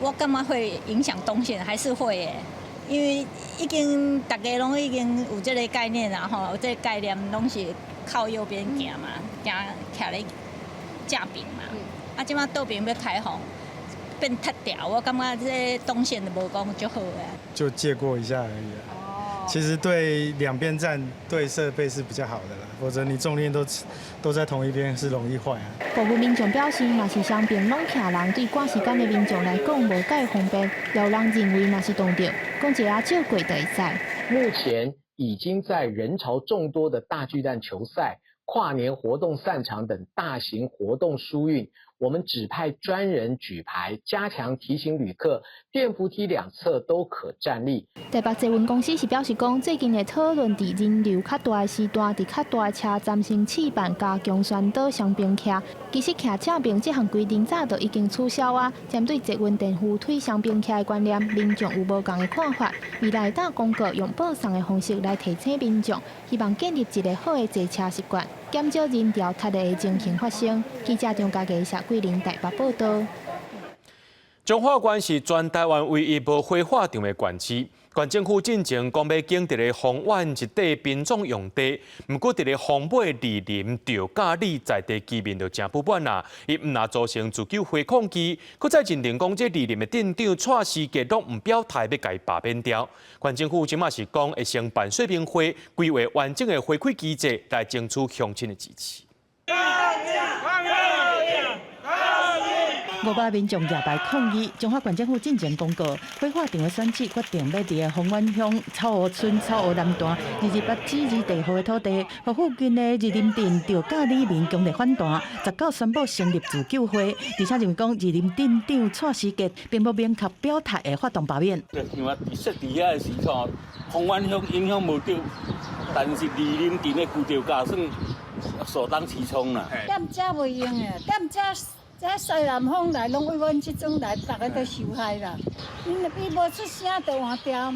我感覺會影響動線，還是會的。因為已經大家攏已經有這個概念啦，吼，有這個概念攏是靠右邊行嘛，行徛咧正爿嘛。啊，這擺倒爿欲開放，變塌掉，我感覺這個動線就無講足好啊。就借過一下而已啊。其實對兩邊站對設備是比較好的啦，否則你重量都在同一邊是容易壞啊。部分民眾表示，若是雙爿攏徛人，對趕時間的民眾來講無蓋方便。有人認為若是擋著，講一下照過就會使。目前已經在人潮眾多的大巨蛋球賽、跨年活動散場等大型活動疏運，我們指派專人舉牌，加強提醒旅客，電扶梯兩側都可站立。台北捷運公司是表示講，最近會討論佇人流較大的時段，佇較大的車站先試辦加強宣導雙爿徛。其實徛正爿這項規定早就已經取消啊。針對捷運電扶梯雙爿徛的觀念，民眾有無仝的看法。未來當公告用報送的方式來提醒民眾，希望建立一個好的坐車習慣，減少人潮塞的情形發生。記者張家傑、謝桂林台北報道。彰化縣是全台灣唯一無火化場的縣市。縣政府進前講欲興佇咧豐原一塊殯葬用地，毋過佇咧豐尾二林趙家里在地居民就誠不滿啦。伊毋若組成自救火控機，閣再認定講這二林的鎮長蔡思傑攏毋表態欲共伊罷免掉。縣政府這馬是講會先辦說明會，規劃完整的回饋機制來爭取鄉親的支持。 500民眾舉牌抗議，彰化縣政府進前公告，火化場的選址決定欲佇咧豐原鄉草湖村草湖南段28之2地號的土地，予附近的二林鎮趙家里民強烈反彈，19宣布成立自救會，而且認為講二林鎮長蔡思傑並無明確表態會發動罷免。因為設佇遐的時陣，豐原鄉影響無著，但是二林鎮的舊趙家算首當其衝啦。踮遮袂用的，踮遮。這西南風來，攏對阮這種來，逐家都受害啦。伊無出聲就換掉。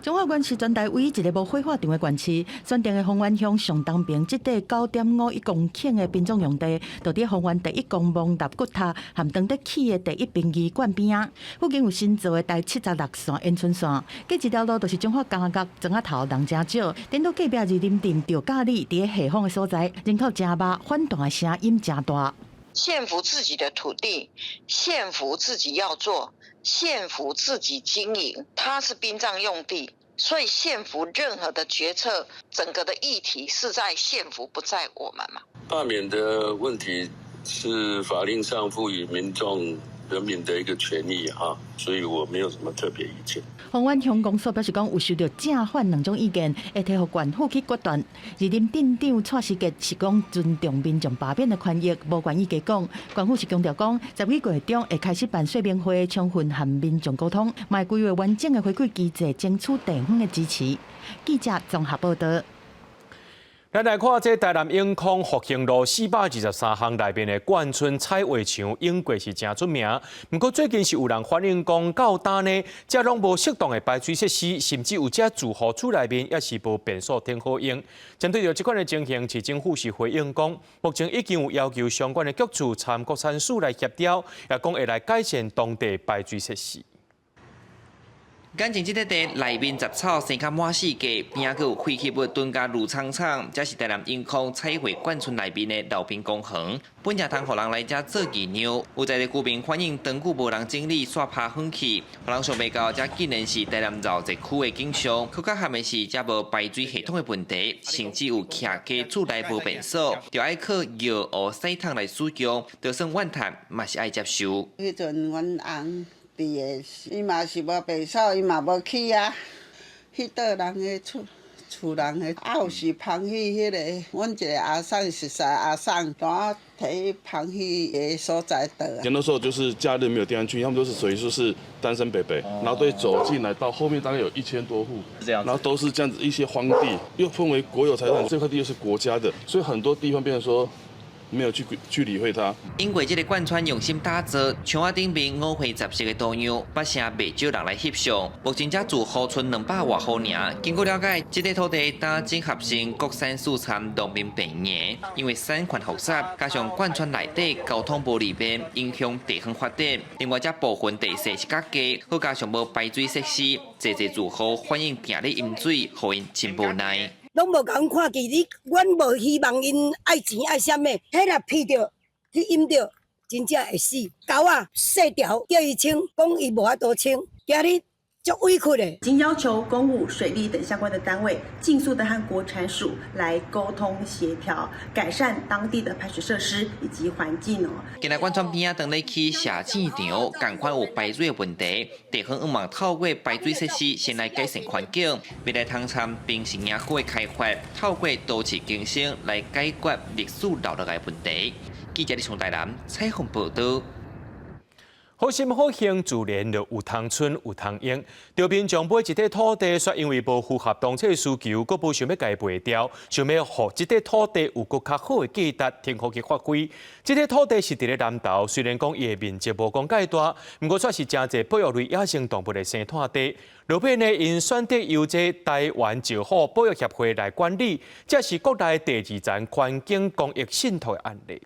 彰化縣是全台唯一一个無火化場的縣市，選定的豐原鄉上東爿這塊9.51公頃的殯葬用地，就佇豐原第一公墓納骨塔和當地起的第一殯儀館邊仔，附近有新造的台76線延春線，隔一條路就是彰化監獄莊仔頭人誠少。顛倒隔壁二林鎮著甲里佇咧下風的所在，人口誠密，反彈的聲音誠大。縣府自己的土地，縣府自己要做，縣府自己經營，它是殯葬用地，所以縣府任何的決策，整個的議題是在縣府，不在我們嘛。罷免的問題是法令上賦予民眾人民的一個權利哈，所以我沒有什麼特別意見。豐原鄉公所表示講，有收到正反兩種意見，會提予縣府去決斷。二林鎮長蔡時傑是講尊重民眾罷免的權益，無願意加講。縣府是強調講，10月中會開始辦說明會，充分和民眾溝通，嘛會規劃完整的回饋機制，爭取地方的支持。記者綜合報道。咱來看這台南永康復興路423巷內面的冠春彩畫牆，永過是誠出名。毋過最近是有人反映講，到今呢，遮攏無適當的排水設施，甚至有遮住戶厝內面也是無便所通好用。針對著這款的情形，市政府是回應講，目前已經有要求相關的局處參國產署來協調，也講會來改善當地排水設施。眼前這塊地內面雜草生較滿四界，邊仔閣有廢棄物囤共攄倉倉，這是台南永康彩繪冠村內面的老兵公園。本誠通予人來遮做義娘，有在地居民反映，長久無人整理，煞拋粉去，予人想袂到，這竟然是台南鬧熱區的景象。閣較慘的是，遮無排水系統的問題，甚至有徛家厝內無便所，就愛靠尿壺洗桶來使用，就算怨嘆嘛是愛接受。彼陣阮翁佇的，伊嘛是無便所，伊嘛無去啊，去倒人的厝，厝人的，啊有時芳去彼个，阮一个阿嬸熟似阿嬸，帶我提芳去个所在倒。那時候就是假日沒有地方去，他們都是屬於說是單身伯伯，然後都會走進來，到後面大概有1000多戶，然後都是這樣子一些荒地，又分為國有財產，這塊地又是國家的，所以很多地方變成說沒有去理會它。因為這个貫穿用心打造，牆仔頂面五花十色的圖樣，捌成袂少人來翕相。目前才住戶賰200外戶爾。經過了解，這塊土地當整合成國產署參農民病營，因為產權複雜，加上貫穿內底交通無利便，影響地方發展。另外，這部分地勢是較低，閣加上無排水設施，濟濟住戶反映定咧淹水，予𪜶真無奈。攏無共阮看見你，阮無希望𪜶愛錢愛啥物，彼若鼻著去淹著，真正會死。溝仔細條叫伊清，講伊無法度清，今日足委屈的。已經要求公務、水利等相關的單位，盡速的和國產署來溝通協調，改善當地的排水設施以及環境哦。今日貫穿邊仔當咧起社子場，仝款有排水的問題，地方向望透過排水設施先來改善環境，未來通參平實營區的開發，透過都市更新來解決歷史留落來的問題。記者李從台南採訪報導。好心好行，自然就有通賰有通用。著民眾買一塊土地，卻因為無符合當初的需求，閣無想欲共伊賣掉，想欲予這塊土地有閣較好的價值，通予去發揮。這塊土地是佇咧南投，雖然講伊的面積無講蓋大，毋過卻是誠濟保育類野生動物的生態地。落尾呢，𪜶選擇由這台灣石虎保育協會來管理，這是國內第二層環境公益信託的案例。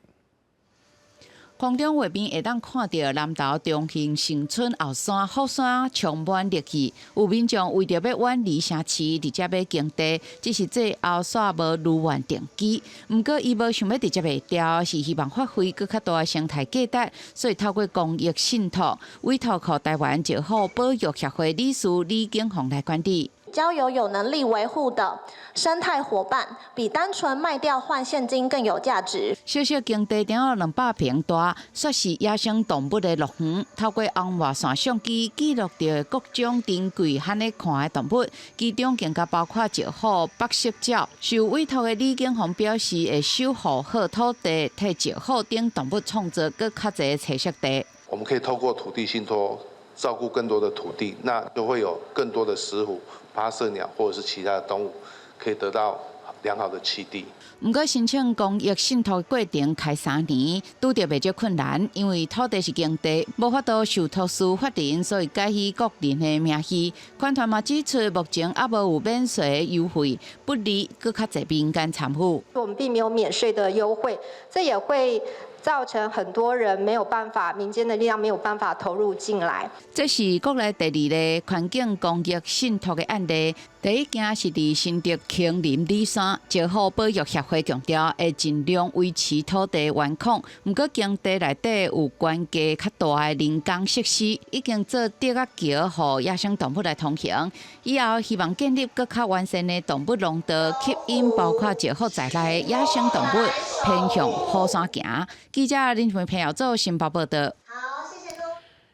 空中畫面會當看著南投中興新村後山福山充滿綠意，有民眾為著欲遠離城市，佇遮買耕地，只是最後煞無如願定居。毋過伊無想欲直接賣掉，是希望發揮閣較大的生態價值，所以透過公益信託，委託予台灣石虎保育協會理事李景鳳來管理。交由有能力維護的生態夥伴，比單純賣掉換現金更有價值。小小耕地頂有200坪大，煞是野生動物的樂園。透過紅外線相機記錄著各種珍貴罕咧看的動物，其中更加包括石虎、白色鳥。受委託的李景鳳表示，會守護好土地，替石虎等動物創造閣較濟棲息地。我們可以透過土地信託，照顧更多的土地，那就會有更多的石虎、八色鳥或者是其他的動物，可以得到良好的棲地。毋過申請公益信託過程開3年，拄著袂少困難，因為土地是耕地，無法度受託私法人，所以改以個人的名義。環團嘛指出，目前猶無有免稅優惠，不利閣較濟民間參與。我們並沒有免稅的優惠，這也會造成很多人沒有辦法，民間的力量沒有辦法投入進來。這是國內第二个環境公益信託的案例。第一件是佇新竹芎林里山，石虎保育協會強調會盡量維持土地原況。毋過耕地內底有懸架較大的人工設施，已經做竹仔橋，予野生動物來通行。以後希望建立閣較完善的動物廊道，吸引包括石虎在內的野生動物偏向虎山行。記者林慧朋友做新報報道。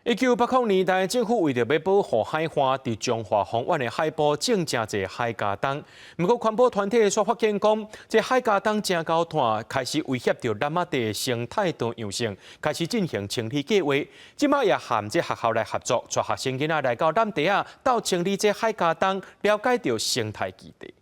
1980年代，政府為著欲保護海岸，佇彰化豐原的海埔種誠濟海茄冬。毋過環保團體煞發現講，這海茄冬誠𠢕炭，開始威脅著湳仔地的生態多樣性，開始進行清理計畫。這擺也和這學校來合作，帶學生囡仔來到湳地仔，鬥清理這海茄冬，了解著生態議題。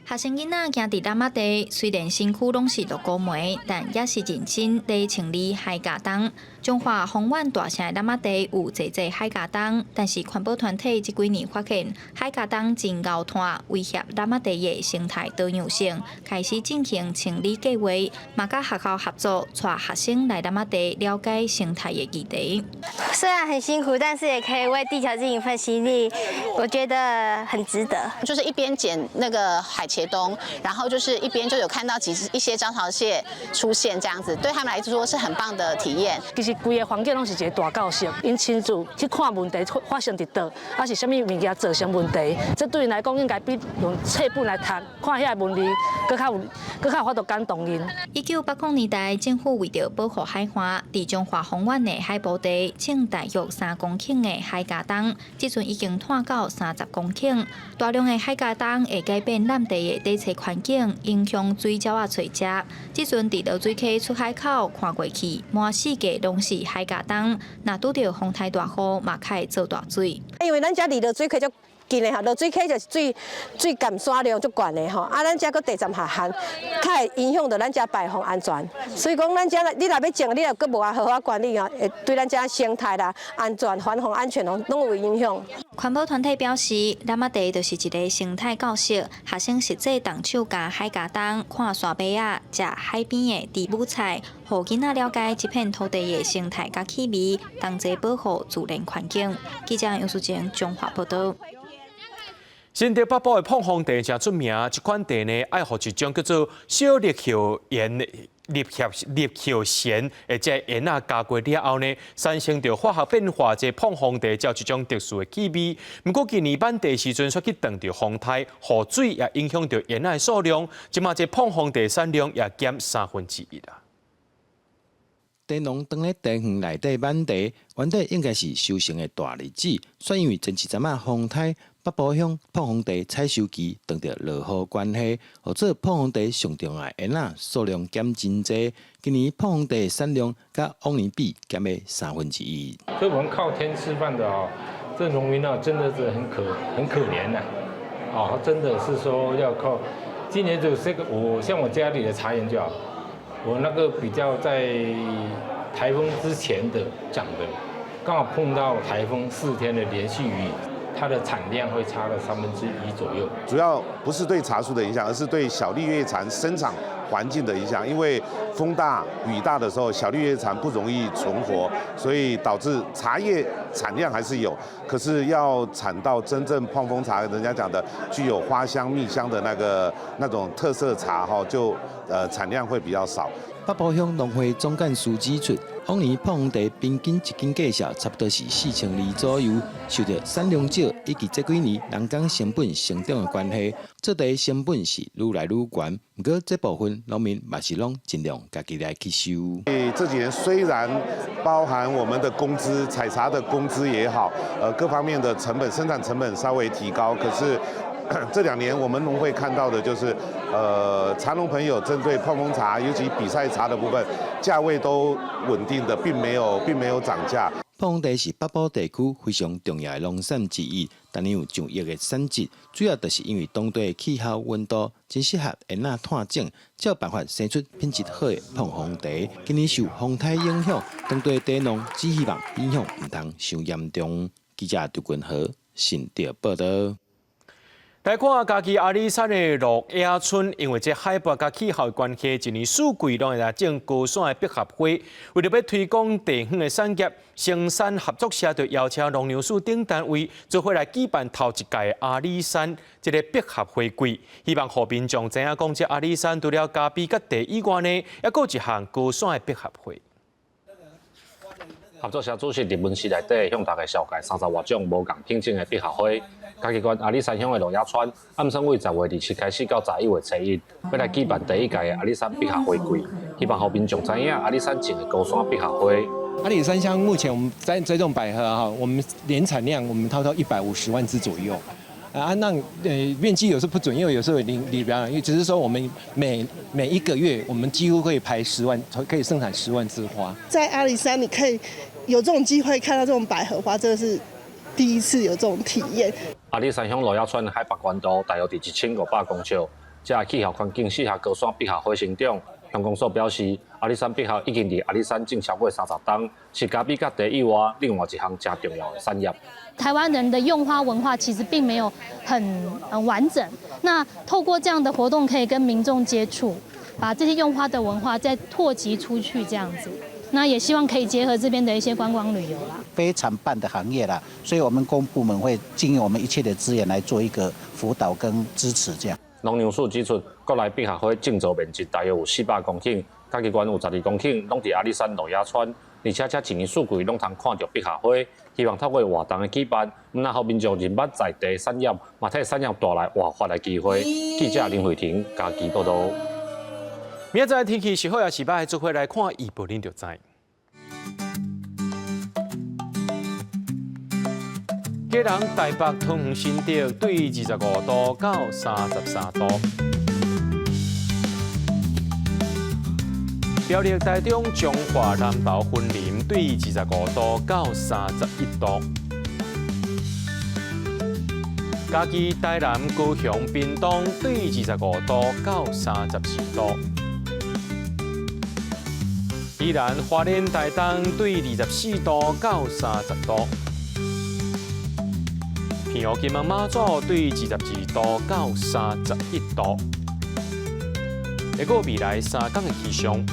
學生囡仔行佇湳仔地，雖然身軀攏是落膏糜，但也是認真咧清理海茄冬。彰化豐原大城的湳仔地有濟濟海茄冬，但是環保團體這幾年發現海茄冬真𠢕炭，威脅湳仔地的生態多樣性，開始進行清理計劃，嘛佮學校合作，帶學生來湳仔地了解生態的議題。雖然很辛苦，但是也可以為地球盡一份心力，我覺得很值得。就是一邊撿那個海茄冬，然後就是一邊就有看到幾隻一些招潮蟹出現，這樣子對他們來說是很棒的體驗。其實規个環境攏是一個大教室，𪜶親自去看問題發生佇佗，抑是啥物物件造成問題，這對𪜶來講應該比用冊本來讀，看遐个文字，閣較有，閣較有法度感動𪜶。1980年代，政府為著保護海岸，佇彰化豐原的海埔地種大約3公頃的海茄冬，這陣已經炭到30公頃。大量的海茄冬會改變湳地的底棲環境，影響水鳥仔揣食。這陣佇濁水溪出海口看過去，滿四界攏是海茄冬。若拄著風台大雨，嘛較會做大水。因為咱遮離濁水溪足近的吼，濁水溪就是水水含沙量足懸的吼，啊，咱遮閣地浸下旱，較會影響著咱遮排放安全。所以講，咱遮你若欲種，你若閣無愛好好管理吼，會對咱遮生態啦、安全、環境安全攏有影響。環保團體表示，湳仔地就是一个生態教室，學生實際動手共海茄冬、看沙馬仔、食海邊的豬母菜，予囡仔了解這片土地的生態佮氣味，同齊保護自然環境。記者楊淑靜彰化報導。新竹北部的膨風茶誠出名，這款茶呢愛予一種叫做小綠葉蟬、綠葉綠葉蟬，或者蠓仔咬過了後呢，產生著化學變化，這膨風茶才有這種特殊的氣味。毋過今年挽茶時陣，煞去撞著風颱，雨水也影響著蠓仔的數量，這馬這膨風茶產量也減1/3啦。茶農當咧茶園內底挽茶，原底應該是收成的大日子，煞因為前一陣仔風颱，北部鄉膨風茶採收期撞著落雨關係，予做膨風茶上重要的蠓仔數量減真濟。今年膨風茶的產量佮往年比減了1/3。所以我們靠天吃飯的哦，這農民啊，真的是很可憐吶。哦，真的是說要靠，今年就這個我像我家裡的茶園就好。我那個比較在颱風之前的長的，剛好碰到颱風4天的連續雨，它的產量會差了1/3左右。主要不是對茶樹的影響，而是對小綠葉蟬生長環境的影響。因為風大雨大的時候，小綠葉蟬不容易存活，所以導致茶葉產量還是有，可是要產到真正膨風茶，人家講的具有花香蜜香的那種特色茶哈，就產量會比較少。北部鄉農會總幹事指出，往年膨風茶平均一斤價數差不多是4200左右，受著產量少以及這幾年人工成本成長的關係，做茶成本是愈來愈懸。毋過這部分農民嘛是攏盡量家己來去收。這幾年雖然包含我們的工資、採茶的工資也好，各方面的成本、生產成本稍微提高，可是這2年我們農會看到的就是，茶農朋友針對膨風茶，尤其比賽茶的部分，價位都穩定的，並沒有漲價。膨風茶是北部地區非常重要的農產之一，逐年有上億的產值。主要就是因為當地的氣候溫度真適合煙仔炭種，才有辦法生出品質好的膨風茶。今年受風颱影響，當地茶農只希望影響毋通傷嚴重。記者劉君和新竹報導。來看嘉義阿里山的鹿野村，因為這海拔佮氣候的關係，一年四季攏會來種高山的百合花。為著欲推廣地方的產業，生產合作社就邀請農糧署等單位做伙來舉辦頭一屆的阿里山這个百合花季，希望予民眾知影講，這阿里山除了咖啡佮茶以外呢，猶閣有一項高山的百合花。合作社主席佇門市內底向大家紹介三十外種無仝品種的百合花。嘉義縣阿里山鄉的鹿野村，按算對十月27開始到11月初一，欲來舉辦第一屆的阿里山百合花季，希望予民眾知影阿里山種的高山百合花。阿里山鄉目前我們在栽種百合哈，我們年產量我們差不多150萬枝左右。啊，那面積有時候不準，因為有時候你你比方，因為只是說我們每一個月，我們幾乎可以排十萬，可以生產10萬枝花。在阿里山，你可以有這種機會看到這種百合花，真的是第一次有這種體驗。阿里山鄉鹿野村海拔高度大約佇1500公尺，這氣候環境適合高山百合花生長。鄉公所表示，阿里山百合已經佇阿里山種超過30冬，是咖啡佮茶以外另外一項誠重要的產業。台灣人的用花文化其實並沒有很完整。那透過這樣的活動，可以跟民眾接觸，把這些用花的文化再拓及出去，這樣子。那也希望可以結合這邊的一些觀光旅遊啦。非常棒的行業啦，所以我們公部門會盡用我們一切的資源來做一個輔導跟支持，這樣。農糧署指出，國內百合花種植面積大約有400公頃，嘉義縣有12公頃，攏佇阿里山鹿野村，而且這一年四季攏通看著百合花。希望透過活動的舉辦，毋但予民眾認捌在地產業，嘛替產業帶來活發的機會。記者林慧婷嘉義報導。明仔載天氣是好抑是䆀，做伙來看預報，恁就知。基隆、台北、桃園、新竹對25度到33度。苗栗、台中、彰化、南投、雲林對25度到31度。嘉義、台南、高雄、屏東對25度到34度。宜蘭、花蓮、台東對24度到30度。澎湖、金門、馬祖對22度到31度。下個未來3天的氣象。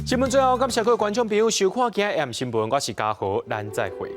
新聞最後，感謝各位觀眾朋友收看今日 M 新聞，我是嘉豪，咱再會。